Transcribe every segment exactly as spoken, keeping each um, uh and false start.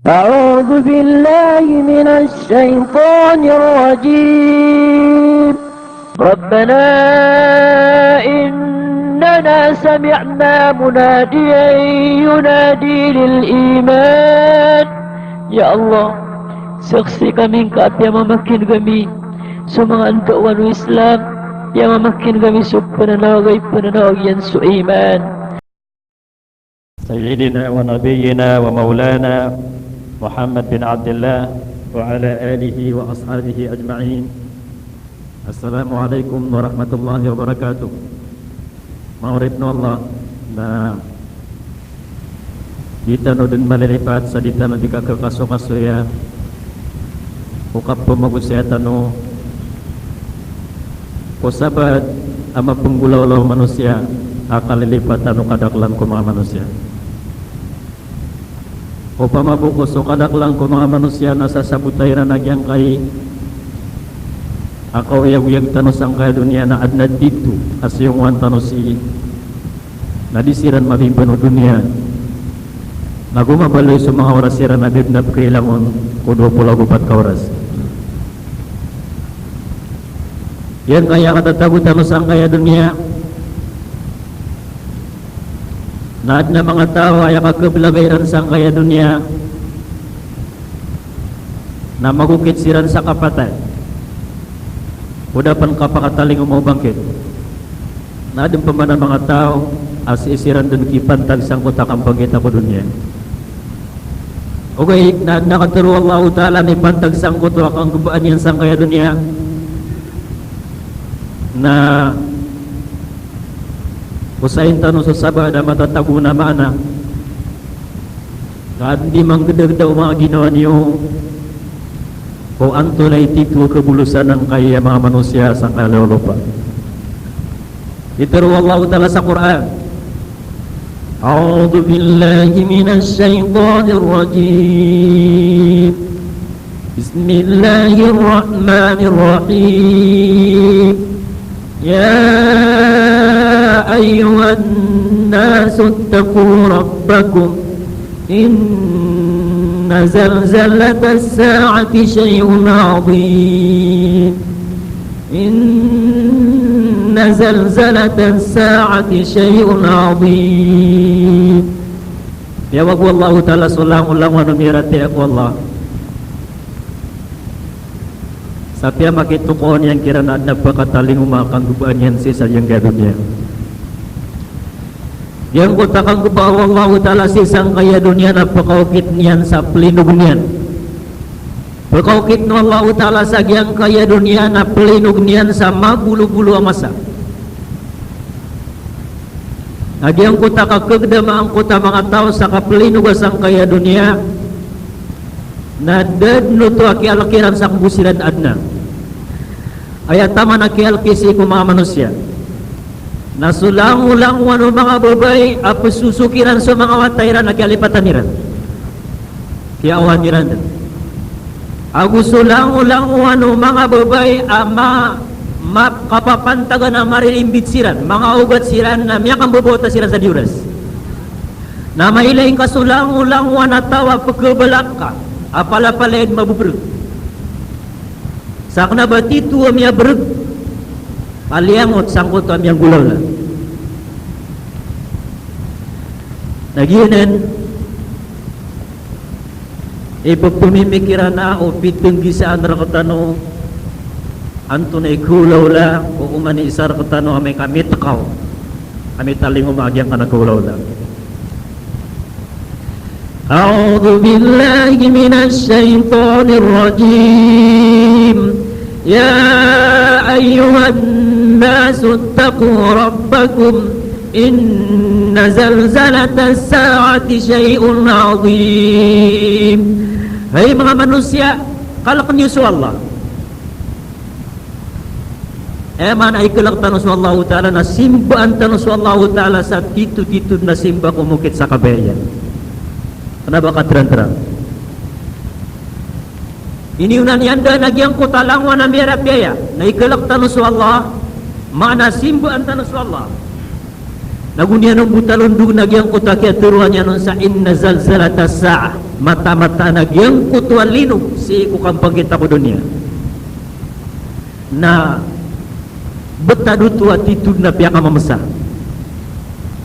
أعوذ بالله من الشيطان الرجيم. ربنا إننا سمعنا مناديا ينادي للإيمان. Ya Allah, saksi kami ngka a piyamamakineg ami so manga andaowan o Islam, piyamamakineg ami so pananawag a ipananawag iyan so iman. سيدنا ونبينا ومولانا محمد بن عبد الله وعلى آله وأصحابه أجمعين. السلام عليكم ورحمة الله وبركاته. Manga oripn o Allah, na di tano dn malilipat sa di tano di kakakasokasoya o kapamagosaya tano ko sabaad a mapnggolawla o manosiya a kalilipatan o kadaklan ko manga manosiya. Opama bo ko so kadaklan ko manga manosiya na sasabota iran a giyangkai a kaoyagoyag tano sangkaya doniya na adn a titho a siyongowan tano sii na di siran mabimban o doniya. Na go mabaloy so manga oras iran a da dn a pkhailangon ko dowa polo ago pat ka oras. Giyangkaya katatago tano sangkaya doniya na adn a manga taw a aya kakhablagay iran sangkaya doniya na magokit siran sa kapatay. O da pn kapakatalingoma o bangkit. Na adn pman a manga taw a sii siran dn kipantag sangkoto a kambangkita ko doniya. Ogaid na adn a katharo o Allahu Ta'ala a mipantag sangkoto a kanggobaan iyan sangkaya doniya na osayin tano so sabaad a matatago on a maana. Ka adn di manggdagda o manga ginawa niyo ko antonaa i titho a khabolosan angkaya manga manosiya sangkaya lopa. Pitharo o Allahu Ta'ala sa Qur'an. أعوذ بالله من الشيطان الرجيم. بسم الله الرحمن الرحيم. يا أيها الناس اتقوا ربكم إن زلزلة الساعة شيء عظيم. إن زلزلة الساعة شيء عظيم. Piyawag o Allahu Ta'ala so langolangowan o miyaratiyaya ko Allah. Sa piyamakitokawan iyan kiran a adn a pakatalingoma a kanggobaan iyan sii sa giyangkaya doniya. Giyangkoto a kanggobaa o Allahu Ta'ala sii sangkaya doniya na pakaokit niyan sa plinog niyan. Pakaokit o Allahu Ta'ala sa giyangkaya doniya na plinog niyan sa mabolobolo a masa. Na giyangkoto a kakhagdama angkoto a manga taw sa kaplinog a sangkaya doniya na da dn oto a kiyalk iran sa kbo siran adn a aya taman a kiyalki sii ko manga manosiya. Na so langolangowan o manga babay a pzosok iran so manga wata iran a kiyalipatan iran, kiyaawan iran dn. Ago so langolangowan o manga babay a ma, ma kapapantagan a maririmbit siran, manga ogat siran na miyakambabawata siran sa di oras. Na mailay ngka so langolangowan a taw a pkhabalak ka a palapalaya dn mabobrg. Sa kna ba titho a miyabrg a liyangot sangkoto a miyanggolawla. Na giyanan i pphamimikiran o pitnggisaan rktano antonaa i khaolawla o oman i isa rktano amay ka mitkaw a mitalingoma a giyangkanan a khaolawla. أعوذ بالله من الشيطان الرجيم. يا أيها الناس اتقوا ربكم إن زلزلة الساعة شيء عظيم. Hay manga manosiya, kalk niyo so Allah. Aya maana a ikalk tano so Allahu Ta'ala na simbaan tano so Allahu Ta'ala sa titotito dn a simba ko mokit sa kabaya iyan. Kna ba katrangtrang. Iniyonan iyan dn a giyangkoto a langowan a miyarapiyaya na ikalk tano so Allah, maana simbaan tano so Allah. Na go niyan on bo talondogn a giyangkoto a kiyatharoa niyan on sa inna zalzalatas sa'ah. Mataan-mataan a giyangkoto a linog sii ko kampagita ko doniya na betad oto a titho dn a piyakamamesa.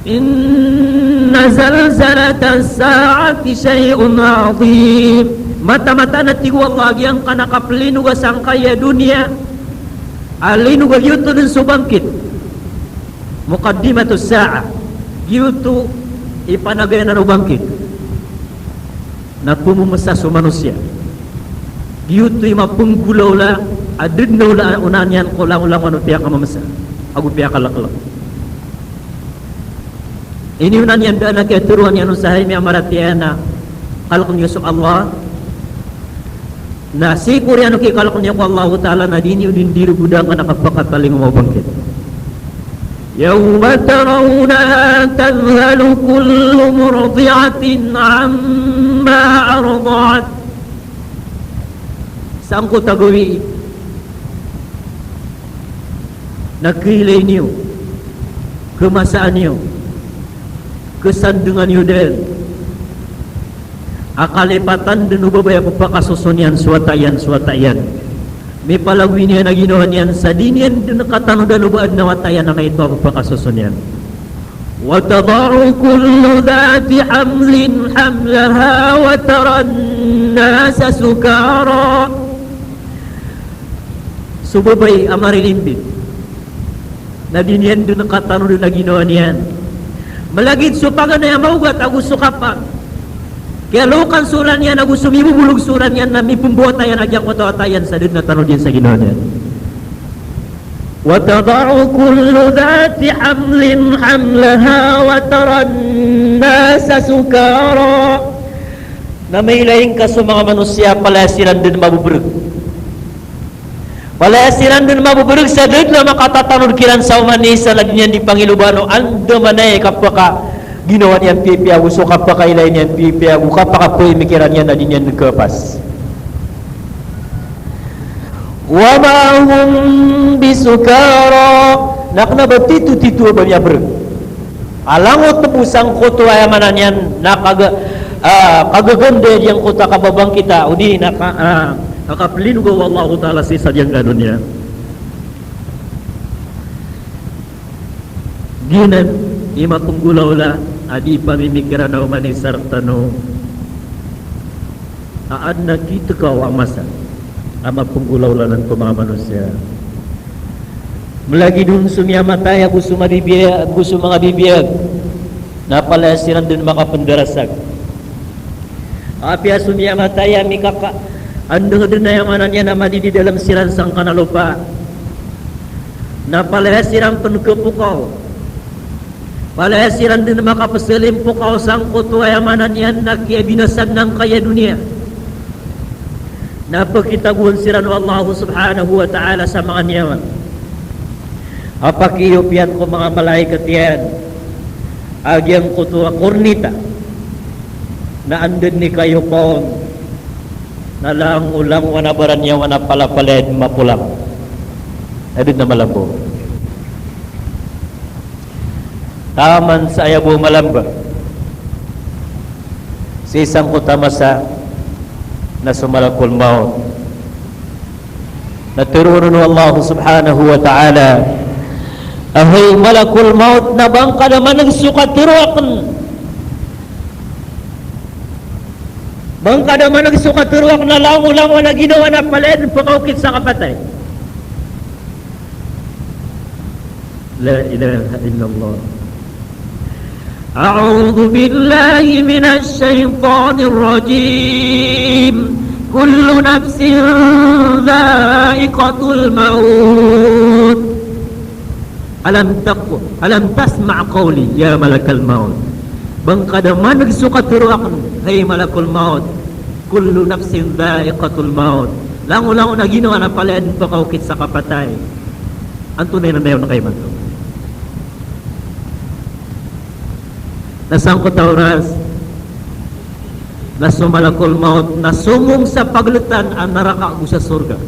Inna zalzalatas sa'ati shay'un 'azim. Mataan-mataan a tig o Allah a giyangkanan a kaplinoga sangkaya doniya a linog a giyoto dn so bangkit. Muqaddimatus sa'ah. Giyoto i panagayan o bangkit. Na pmamesa so manosiya. Giyoto i mapenggolawla a da dn a olaan iyan ko langolangon o piyakamamesa ago piyakaleklek. Ini olaan iyan daan a kiyatharoa niyan o sahay miyamaratiyaya na kalek niyo so Allah. Na sii ko oriyan o kikalek niyo ko Allahu Ta'ala na di niyo dn dii regoda angkanan a kapakatalingoma o bangkit. Yawma tarawnaha tadhhalu kullu murdi'atin 'amma arda'at. Sangkoto a gawii na khailay niyo, khamasaan iyo, khasandngan iyo dn a kalipatan dn o babay a pphakasoson iyan so wata iyan, so wata iyan. Mipalagoy niyan a ginawa niyan sa di niyan dn katanodan o ba adn a wata iyan a maito a pphakasoson iyan. Wa tada'u kullu dhati hamlin hamlaha wa taran nasa sukara. So babay a maririmbit na di niyan dn katanodan a ginawa niyan. Malagid so paganay a maogat ago so kapang. Kiyalokan so olaan iyan ago so mibobolog so olaan iyan na mipmbawata iyan a giyangkoto a wata iyan sa da dn a tanod iyan sa ginawa niyan. Wa tada'u kullu dhati hamlin hamlaha wa taran nasa sukara. Na mailay ngka so manga manosiya a palaya siran dn mabobrg. Palaya siran dn mabobrg sa da dn a makatatanod kiran sa oman i isa na di niyan dii pangiloban o andamanaya i kapakaginawa niyan pipiya ago so kapakailay niyan pipiya ago kapakapemikiran iyan na di niyan dn khapas. Wa ma hum bisukara. Na kna ba titotito a ba miyabrg. A langon oto bo sangkoto a aya maana niyan na kaga-, ah, kagaganda giyangkoto a kababangkita, odi na ka-, ah, a kaplinoga o Allahu Ta'ala sii sa giyangkai a doniya. Giyanan i mapenggolawla a di pamimikiran o oman i isa rktano. A adn a kitkaw a masa a mapenggolawla anan ko manga manosiya. Malagid on so miyamatay ago so mabibiyag, ago so manga bibiyag, na palaya siran dn makapendarasag. Apiya so miyamatay a mikaka-, andng dn a aya maana niyan a madididalm siran sangkanan a lopa, na palaya siran pn khapokaw. Palaya siran dn makapsalimpok o sangkoto a aya maana niyan na kiyabinasa dn angkaya doniya. Na pkitagoan siran o Allah subhanahu wa ta'ala sa manga niyawa a pakiiyop iyan ko manga malaikat iyan a giyangkoto a kornita. Na anda dn i kaiyopa on na langolangon a baraniyawa na palapalaya dn mapolang. Aya dn a malambo. Taman sa aya bo malamba sii sangkoto a masa na so malakul maut. Na tharoon o Allah subhanahu wa ta'ala a hay malakul maut, na ba ngka da man'g so katharo akn. Ba ngka da man'g so katharo akn a langolangon a ginawa na palaya dn pkaokit sa kapatay. La ilaha illallah. A'udhu billahi minash shaytanir rajim. Kullu nafsin dha'iqatul maut. Alam taq-, alam tasma' qawli ya malakal maut. Ba ngka da man'g so katharo akn, hay malakul maut. Kullu nafsin dha'iqatul maut. Langolangon a ginawa na palaya dn pkaokit sa kapatay. Antonaa i nanayawn ka imanto? Na sangkoto a oras na so malakul maut na somong sa pagltan a naraka ago sa sorga.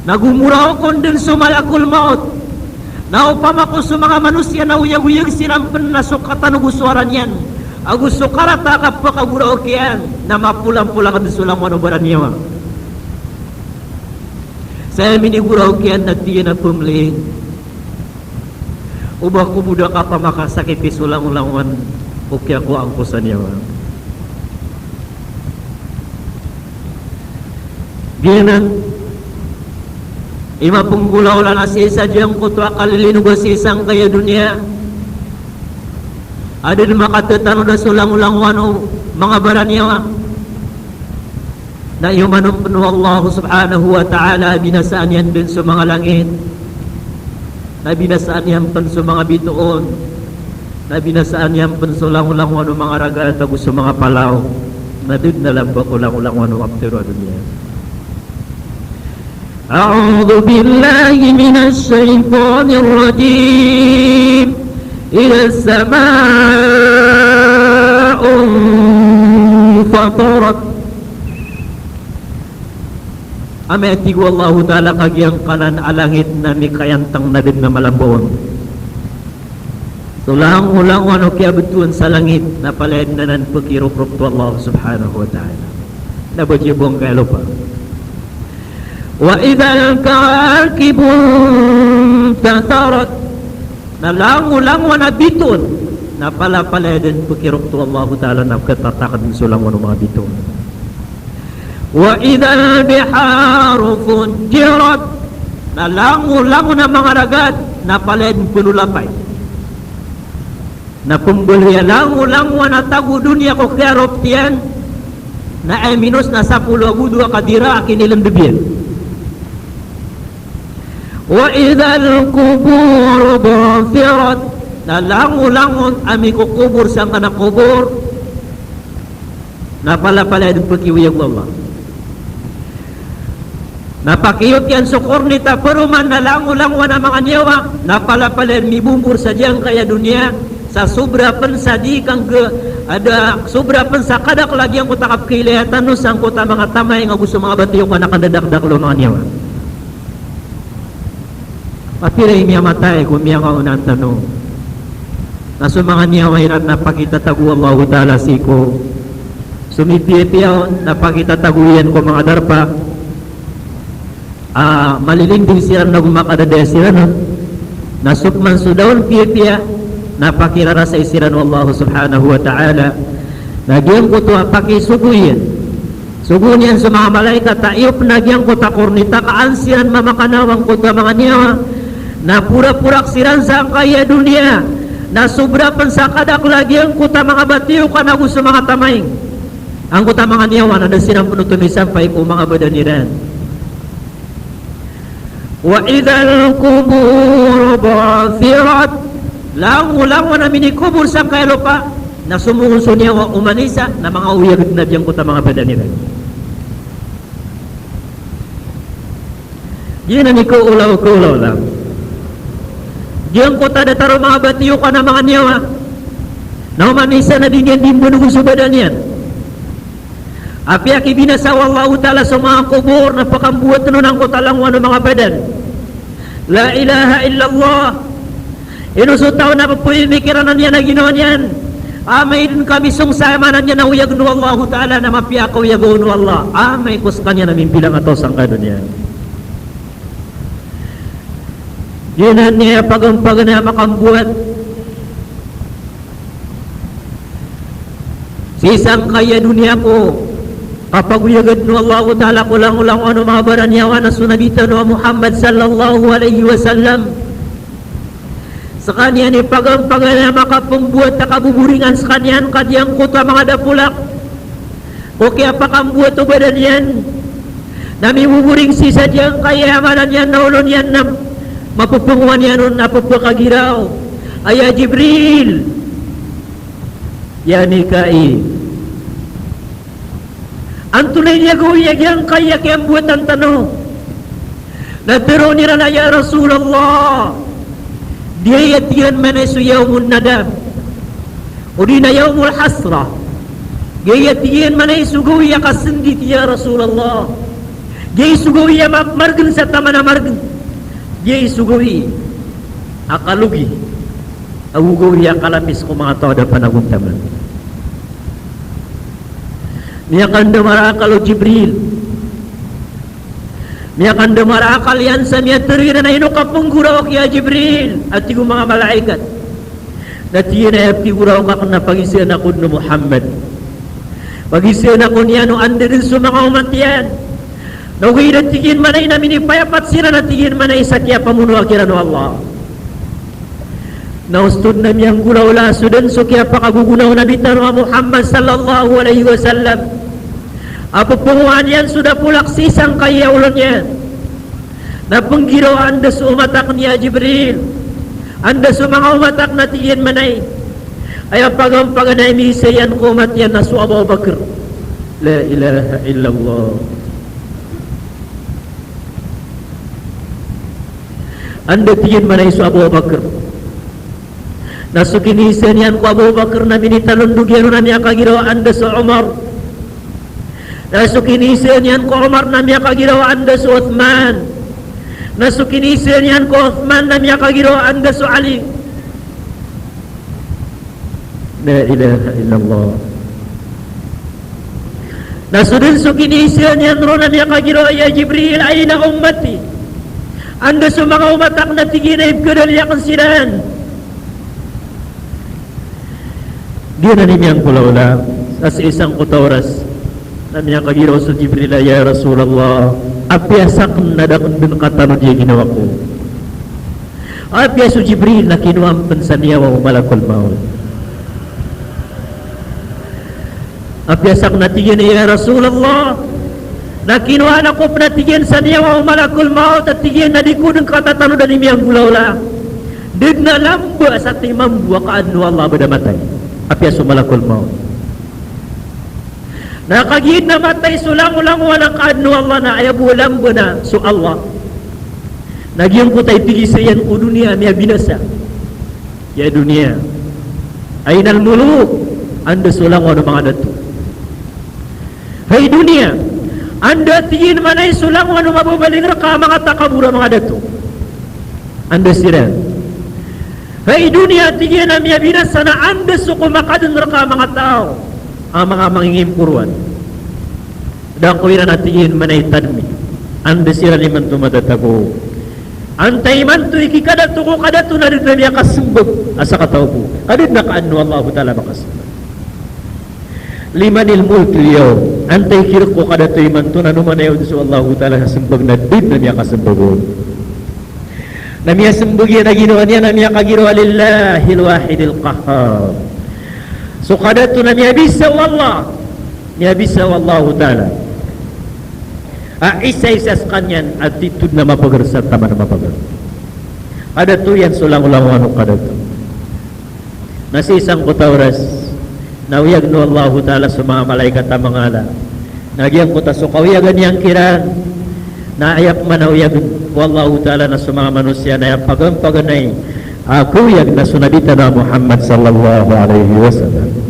Na gomorao kon dn so malakul maut. Na opama ko so manga manosiya na oyagoyag siran pn na so katanog o sowara niyan Ago so karata a kapakagoraok iyan na mapolampolang dn so langowan o baraniyawa. Sa aya minigoraok iyan na tiyan a pmlin. O ba ko bo da kapamakasakipi so langolangowan o kiyakowaan ko sa niyawa. Giyanan i mapenggolaola na sii sa giyangkoto a kalilinoba sii sangkaya doniya a da dn makatatanoda so langolangowan o manga baraniyawa. Na iyoman on pn o Allah subhanahu wa ta'ala a binasaan iyan dn so manga langit, na binasaan iyan pn so manga bitoon, na binasaan iyan pn so langolangowan o manga ragat ago so manga palaw, na da dn a lamba ko langolangowan o maptharo a doniya. A'udhu billahi minash shaytanir rajim. Idha as-sama'u infatarat. Amay a tig o Allahu Ta'ala ka giyangkanan a langit na mikayantang na da dn a malamba on. So langolangowan o kiyabtowan sa langit na palaya dn anan pkiroprop o Allah subhanahu wa ta'ala. Na ba giya bo angkaya lopa. Wa idhal kawakibu intatharat. Na langolangowan a bitoon na palapalaya dn pkiroprop o Allahu Ta'ala na katatak dn so langowan o manga bitoon. Wa idhal biharu fujjirat. Na langolangowan a manga ragat na palaya dn pnolapay. Na pmbaloy a langolangowan a tago doniya ko kiyaropt iyan na aya minos na sapolo ago dowa ka dira a kinilndb iyan. Wa idhal quburu bu'thirat. Na langolangowan a mikokobor sangkanan a kobor na palapalaya dn pkiwiyag o Allah. Na pakiyotiyan so kornit a paroman na langolangowan a manga niyawa, na palapalaya dn mibombor sa giyangkaya doniya, sa sobra pn sa di kangga, a da sobra pn sa kadakl a giyangkoto a kapkhailaya tano sangkoto a manga tamaing ago so manga batiyoka na kandadakdakl o manga niyawa. Mapira i miyamatay ko miyangaoona tano. Na so manga niyawa iran na pakitatago o Allahu Ta'ala sii ko so mipiyapiya on, na pakitatago iyan ko manga darpa a malilinding siran ago makadadaya siran on. Na so pman so da on piyapiya na pakirarasay siran o Allah subhanahu wa ta'ala. Na giyangkoto a pakisogo iyan, sogoon iyan so manga malaikat a iyop na giyangkoto a kornit a ka an siran mamakanaw angkoto a manga niyawa. Na poraporak siran sangkaya doniya na sobra pn sa kadakl a giyangkoto a manga batiyoka ago so manga tamaing angkoto a manga niyawa na da siran pn oto misampay ko manga badan iran. Wa idhal quburu bu'thirat. Langolangowan a minikobor sangkaya lopa na somoon so niyawa oman i isa na manga oyag dn a giyangkoto a manga badan iran. Giyanan i kaolaola, kaolaola. Giyangkoto a datar o manga batiyoka a manga niyawa na oman i isa na di niyan di mbonogn so badan iyan. Apiya kibinasa o Allahu Ta'ala so manga kobor na pakambowatn on angkoto a langowan o manga badan. La ilaha illallah. Ino so taw na pphimikiranan iyan a ginawa niyan? Amay dn kamisong sa aya maana niyan na oyagn o Allahu Ta'ala na mapiya a kaoyaga on o Allah. Amay ko skaniyan a mimbilang a taw sangkaya doniya. Giyanan i pagampaganay a makambowat sii sangkaya doniya ko kapagoyaga dn o Allahu Ta'ala ko langolangowan o manga baraniyawa na so Nabi tano a Muhammad sallallahu alaihi wasallam. Skaniyan i pagampaganay a makapmbowat a kaboboringan skaniyan ka giyangkoto a manga dapolak ko kiyapakambowat o badan iyan na miboboring sii sa giyangkaya aya maana niyan na olo niyan na mapphangowaan iyan on a pphakagiraw a ya Jibril, ya Mikail. Antonaa i gawii a giyangkaya kiyambowatan tano? Na tharoon iran a ya Rasulullah, giyaya tig iran maana i so yawmun nadam, odi na yawmul hasrah. Giyaya tig iran maana i so gawii a kasndit ya Rasulullah. Giyai so gawii a ma-, margn sa taman a margn. Giyai so gawii a kalogi. Ago gawii a kalapis ko manga taw a da panagontaman. Miyakandamar a akal o Jibril. Miyakandamar a akal iyan sa miyatero iyan a ino ka pnggoraok, ya Jibril, a tig o manga malaikat. Na tig iyan a aya pigoraok akn na pagisaan ako dn o Muhammad. Pagisaan ako niyan o anda dn so manga omat iyan. Na ogaid a tig iyan manay na minipayapat siran a tig iyan manay sa kiyapamonoa kiran o Allah. Na osto dn a miyanggolawla so dn so kiyapakagogonao o Nabi tano a Muhammad sallallahu alaihi wasallam a pphangowaan iyan so dapolak sii sangkaya olo niyan. Na pnggiraw a anda so omat akn ya Jibril, anda so manga omat akn a tig iyan manay. Aya pagampaganay a miisa iyan ko omat iyan na so Abu Bakr. La ilaha illallah. Anda tig iyan manay so Abu Bakr. Na so kiniisaan iyan ko Abu Bakr na minitalondog iyan on a miyakagiraw a anda so Umar. Na so kiniisaan iyan ko Umar na miyakagiraw a anda so Uthman. Na so kiniisaan iyan ko Uthman na miyakagiraw a anda so Ali. La ilaha illallah. Na so dn so kiniisaan iyan ron na miyakagiraw a, "Ya Jibril, aina ummati?" Anda so manga omat akn a tig iyan a ipkhadali akn siran. Giyanan i miyanggolawla, sa sii sangkoto a oras na miyakagiraw so Jibril a, "Ya Rasulullah, apiya sakn na da akn dn katanodi a ginawa ko." Apiya so Jibril na kinowa pn sa niyawa o Malakul Maut. Apiya sakn na tig iyan, "Ya Rasulullah, na kinowa ako pn a tig iyan sa niyawa o Malakul Maut a tig iyan na di ko dn katatanodan i miyanggolawla. Da dn a lamba sa tig mambo a kaadn o Allah a ba da matay." Apiya so Malakul Maut. Na kagiya dn a matay so langolangon a kaadn o Allah na aya bo a lamba na so Allah. Na giyangkoto a ipigiza iyan ko doniya a miyabinasa. Ya doniya, ainal muluk, anda so langon o manga dato? Hay doniya, anda tig iyan manay so langon o mababaling rka a manga takabor a manga dato? Anda siran? Hay doniya, tig iyan a miyabinasa, na anda so komakadn rka a manga taw a manga mangingimporoan? Da ko iran a tig iyan manay tadmi. Anda siran imanto matatago? Antaa imanto i kikadato ko kadato na da dn a miyakasmbag a sakataw bo? Ka da dn a kaadn o Allahu Ta'ala makasmbag. Limanil mulkul yawm. Antaa i kirk ko kadato imanto na noman a aya on so Allahu Ta'ala sa smbag na da dn a miyakasmbag on? Na miyasmbag iyan a ginawa niyan a miyakagiraw a lillahil wahidil qahhar. So kadato na miyabisa o Allah. Miyabisa o Allahu Ta'ala a isa-isa skaniyan a titho dn a mapagar sa taman a mapagar. Kadato iyan so langolangon o kadato. Na sii sangkoto a oras na oyagn o Allahu Ta'ala so manga malaikat a mangala. Na giyangkoto a so kaoyagan iyan kiran na aya pman a oyag o Allahu Ta'ala na so manga manosiya na aya pagampaganay a kaoyag na so Nabi tano a Muhammad sallallahu alaihi wasallam.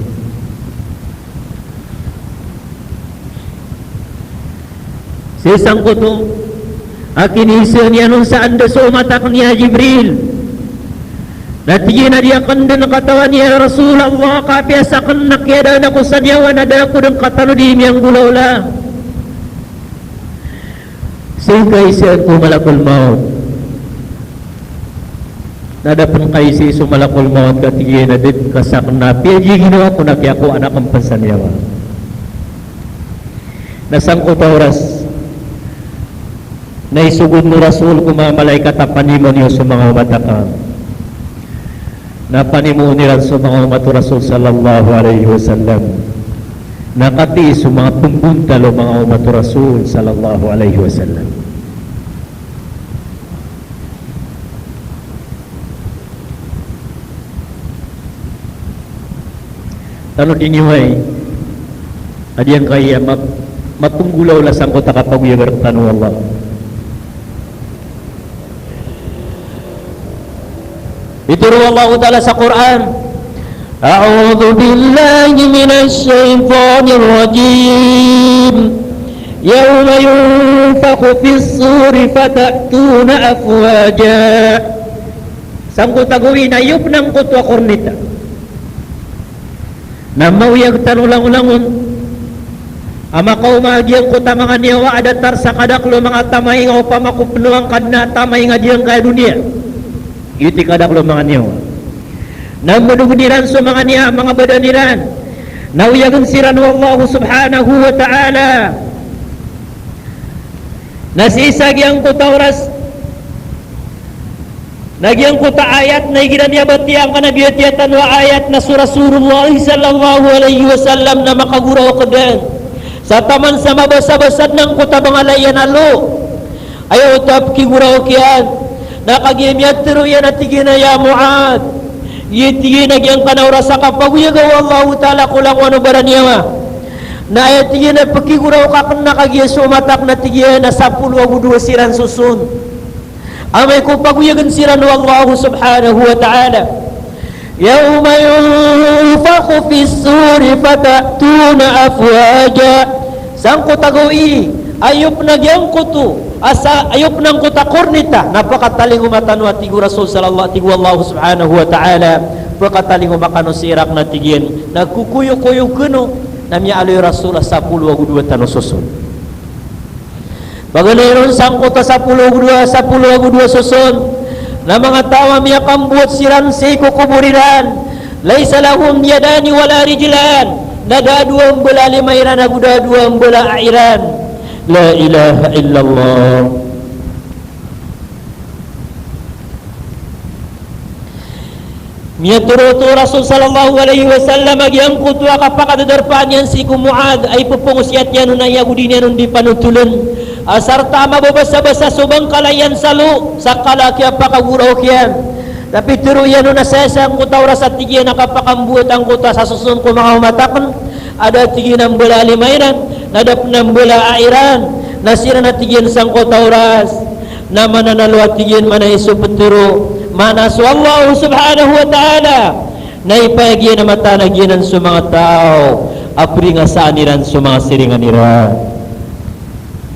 Sii sangkoto a kiniisaan iyan on sa anda so omat akn ya Jibril. Na tig iyan a di akn dn katawan ya Rasulullah, ka apiya sakn na kiyadaan ako sa niyawa na da ako dn katanodi i miyanggolawla. Sii kaisaan ko Malakul Maut. Na da pn kaisii so Malakul Maut ka tig iyan a da dn ka sakn na apiya di ginawa ko na kiyakowaan akn pn sa niyawa. Na sangkoto a oras na isogo dn o Rasul ko manga malaikat a panimoon iyo so manga omat akn. Na panimoon iran so manga omat o Rasul sallallahu alaihi wasallam. Na katii so manga pmbontal o manga omat o Rasul sallallahu alaihi wasallam. Tanodi niyo ai a giyangkaya map-, mapnggolawla sangkoto a kapagoyaga rktano o Allah. Pitharo o Allahu Ta'ala sa Qur'an, "A'udhu billahi minash shaytanir rajim. Yawma yunfakhu fis suri fata'tuna afwaja." Sangkoto a gawii na iyopn angkoto a korneta. Na maoyag tano langolangon. A makaoma a giyangkoto a manga niyawa a datar sa kadakl o manga tamaing a opama ko pnowan ka dn a tamaing a giyangkaya doniya. Giyoto i kadakl o manga niyawa. Na mbdogn iran so manga niya, manga badan iran. Na oyagn siran o Allah subhanahu wa ta'ala. Na sii sa giyangkoto a oras, na giyangkoto a ayat na igira miyabatiya angkanan a biyatiya tano a ayat na so Rasulullah sallallahu alaihi wasallam na makagoraok dn sa taman sa mabasabasa dn angkoto a bangalay iyan a lo. Aya oto a pkigoraok iyan na kagiya miyatharo iyan a tig iyan a, "Ya Muadh, giya," tig iyan, "a giyangkanan a oras a kapagoyaga o Allahu Ta'ala ko langowan o baraniyawa. Na aya," tig iyan, "a pkigoraok akn na kagiya so omat akn," a tig iyan, "na sapolo ago dowa siran soson." Amay ko pagoyagn siran o Allah subhanahu wa ta'ala. "Yawma yunfakhu fis suri fata'tuna afwaja." Sangkoto a gawii, aya pn a giyangkoto a sa, aya pn angkoto a kornita, na pkatalingoma tano, a tig o Rasul sallallahu, a tig o Allah subhanahu wa ta'ala, pkatalingoma kano sii rakn, a tig iyan, na kokoyokoyo kano, na miyaaloy o Rasul a sapolo ago dowa tano soson. Paganay ron sangkoto a sapolo ago dowa, sapolo ago dowa soson, na manga taw a miyakambowat siran sii ko kobor iran, laysa lahum yadani wala rijlan, na da a dowa a mbala a lima iran ago da a dowa a mbala a aya iran. La ilaha illallah. Miyatharo oto o Rasul sallallahu alaihi wasallam a giyangkoto a kapakadadarpaan iyan sii ko Muadh a ipphongosiyat iyan on aya go di niyan on di panotoln. A sarta a mababasabasa so bangkala iyan sa lo, sa kala a kiyapakagoraok iyan. Tapi tharo iyan on a saya sangkoto a oras, a tig iyan, a kapakambowat angkoto a sasoson ko manga omat akn, a da, tig iyan, a mbala a lima iran, na da pn a mbala a aya iran, na siran, a tig iyan, sangkoto a oras na mananalo, a tig iyan, mana i so ptharo, mana so Allah subhanahu wa ta'ala, na ipayag iyan a mataan a giyanan so manga taw a pringasaan iran so manga siringan iran.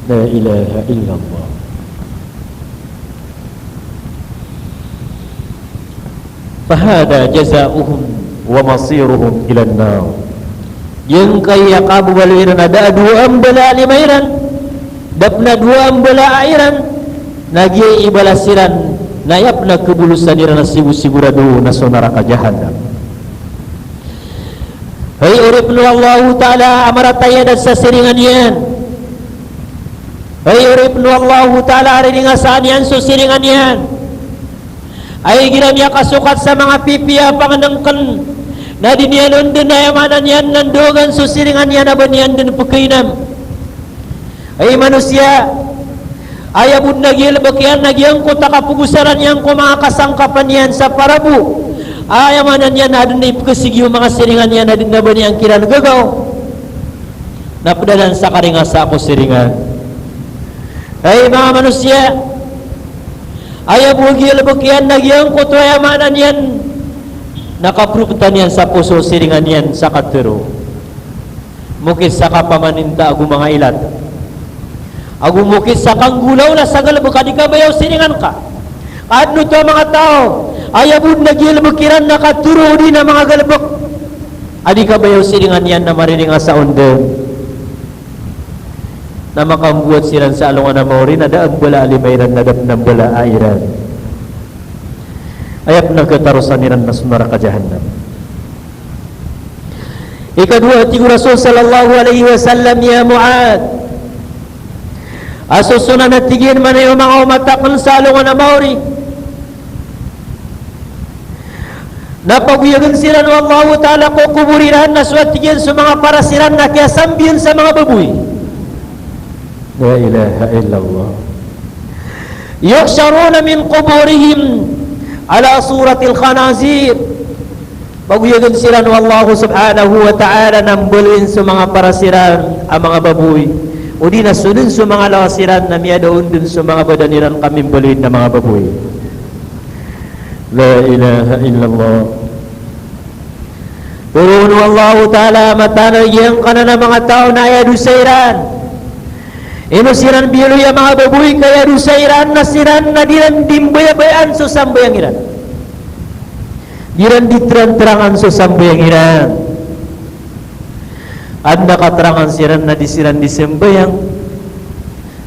La ilaha illallah. Fahadha jazauhum wa masiruhum ilan nar. Giyangkai a kababaloy iran a da a dowa a mbala a lima iran, da pn a dowa a mbala a aya iran, na giya i balas iran, na aya pn a kabolosan iran a sigosigorado na so naraka jahannam. Hay oripn o Allahu Ta'ala a marata i adat sa siringan iyan. Hay oripn o Allahu Ta'ala a riringasaan iyan so siringan iyan. Ay igira miyakasokat sa manga pipiya a pangnngkn, na di niyan on dn, aya maana niyan, na ndogan so siringan iyan a ba niyan dn pkainam. Ay manosiya, aya bo dn a giyalbk iyan na giyangkoto a kapogosaran iyan ko manga kasangkapan iyan sa parabo. Aya maana niyan na adn a ipkhasigi o manga siringan iyan a di dn a ba niyan kiran gagaw. Na pd anan sa karingasa ko siringan. Hay manga manosiya, aya bo a giyalbk iyan na giyangkoto, aya maana niyan na kaproktan iyan sa poso o siringan iyan sa katharo. Mokit sa kapamaninta ago manga ilat, ago mokit sa kanggolawla sa galbk a di kabaya o siringan ka. Ka adn oto a manga taw, aya bo dn a giyalbk iran na katharo odi na manga galbk a di kabaya o siringan iyan na mariringasa on dn. Na makambowat siran sa alongan a maori na da a mbala a lima iran na da pn a mbala a aya iran. Aya pn a khatarosan iran na so naraka jahannam. Ikadowa, tig o Rasul sallallahu alaihi wasallam, "Ya Muadh, a sosonan a tig iyan manay o manga omat akn sa alongan a maori, na pagoyagn siran o Allahu Ta'ala ko kobor iran na so a tig iyan so manga paras iran na kiyasambiyan sa manga baboy." La ilaha illallah. "Yuhsharuna min quburihim ala suratil khanazir." Pagoyagn siran o Allah subhanahu wa ta'ala na mbaloyin so manga paras iran a manga baboy. Odi na so dn so manga lawas iran na miyadaon dn so manga badan iran ka mimbaloyin a manga baboy. La ilaha illallah. Toroon o Allahu Ta'ala a mataan a giyangkanan a manga taw na aya dosa iran. Ino siran biyaloy a manga baboy ka aya dosa iran na siran na di ran di mbayabayaan so sambayang iran. Di ran di terang-terangan so sambayang iran. Adn a katerangan siran na di siran di sembayang,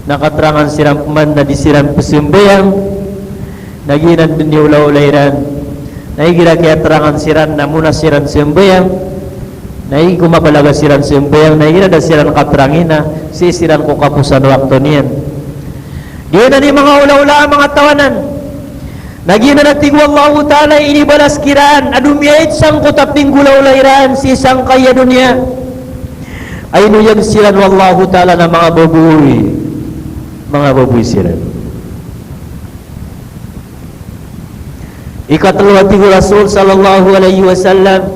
na katerangan siran pman na di siran pesembayang, na giyanan den i olaola iran. Na igira kiyaterangan siran na mona siran sembayang, na ig ko mabalaga siran sembayang, na igira da siran katerangi na sii siran ko kaposan o wakto niyan. Giyanan i manga olaola a manga taw anan. Na giyanan a tig o Allahu Ta'ala i inibalas kiran a domiyaid sangkoto a pinggolaola iran sii sangkaya doniya. A inoyag siran o Allahu Ta'ala na manga baboy, manga baboy siran. Ikatelo a tig o Rasul sallallahu alaihi wasallam,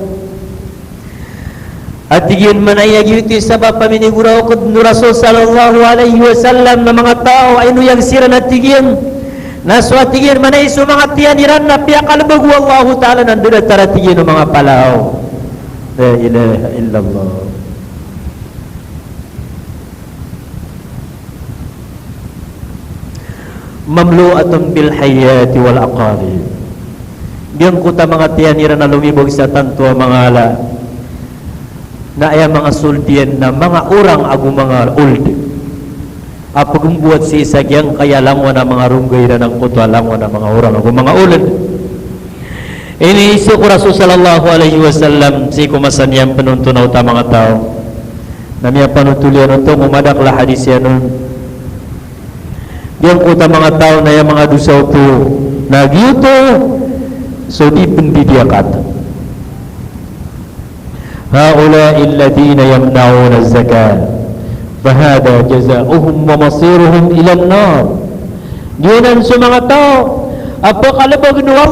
a tig iyan, manaya giyoto i sabap a minigoraok o Rasul sallallahu alaihi wasallam na manga taw a inoyag siran a tig iyan, na so a tig iyan, manaya so manga tiyan iran na piyakalebag o Allahu Ta'ala na da datar a tig iyan o manga palaw. La ilaha illallah. Mamlu'atun bil hayyati wal aqarib. Giyangkoto a manga tiyan iran a lomibag sa tanto a manga ala, na aya manga sold iyan na manga orang ago manga old a pegembowat sii sa giyangkaya langowan a manga rongga iran angkoto a langowan a manga orang ago manga old. Iniiza o Rasul sallallahu alaihi wasallam sii ko masa niyan penontonan oto a manga taw. Na miyapanotol iyan oto ko madakel a hadis iyan on. Giyangkoto a manga taw na aya manga dosa oto na giyoto so di pendidiyakat. Haula'i alladhina yamna'una az-zakah, fahadha jaza'uhum wa masiruhum ilan nar. Giyanan so manga taw a pekalebag o Allah